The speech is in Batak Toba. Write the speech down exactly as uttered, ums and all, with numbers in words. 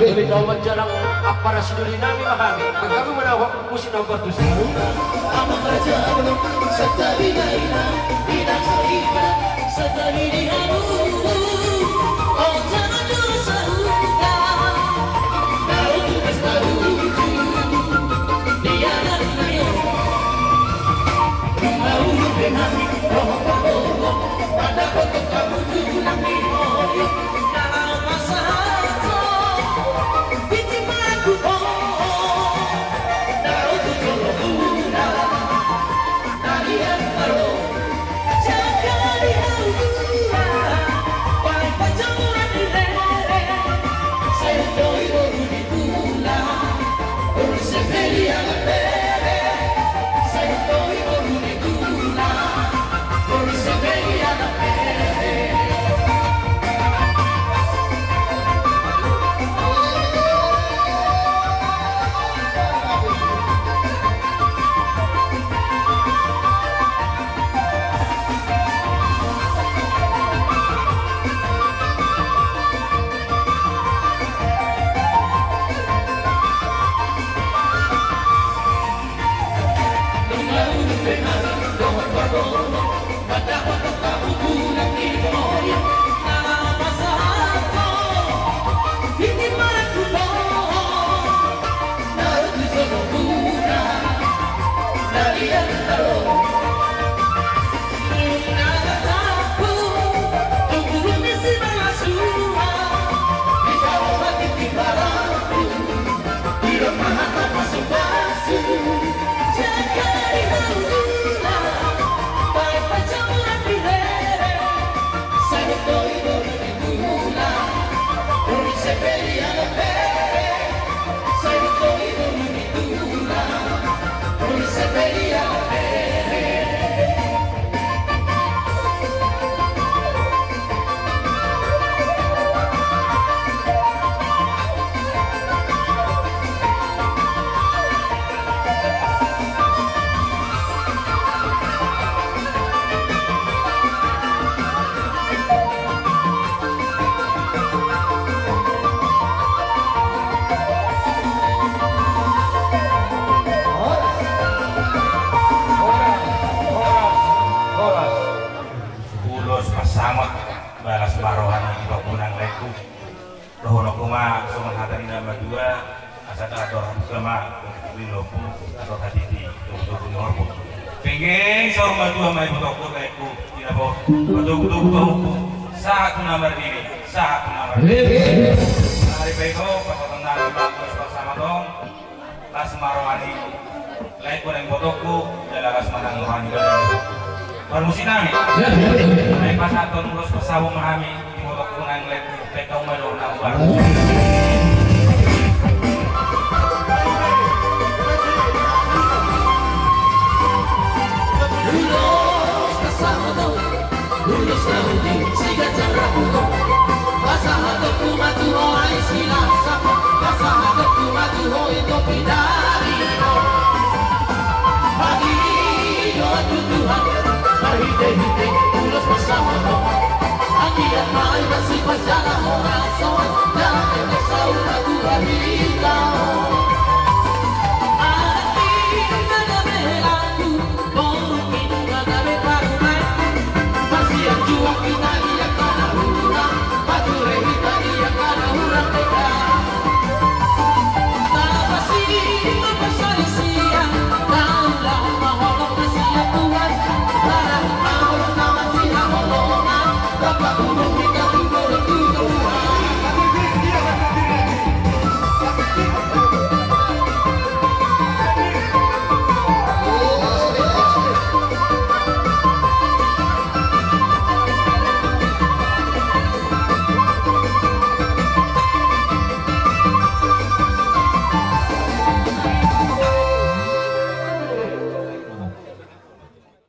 Jadi kau menjalang apa rasi duri nami mahami. Kami menawak musik nomor tujuh. Amang raja, amang, sadari na inang, inang so iba, sadari di hamu. Oh, jangan dosa huta. Kau tu pesta lucu. Dia dan Nayo. Rumah ulu penami, roh roh roh. Pada foto kamu tu nami hoyo. Ulos pansamot, bagas ma roha ni di pampunang laengku. Dohononku ma songon hata ni na madua, asa dang torop ma di lombu, asa hatiti togutogu ni horbo. Penggeng saur matua ma ibotongku laengku, di na patogutogu pahompu, sahat tu na mardiri, sahat tu na mardiri. Ari baik ho, pasahaton nami ma ulos pansamot on. Las ma roha ni laengku nang ibotongku, jala las ma nang roha ni badanku. Parmusik nami. Naeng pasahaton ulos pansamot ma hami di ibotongku nang laengku, baen hamu ma dohot nang ubar.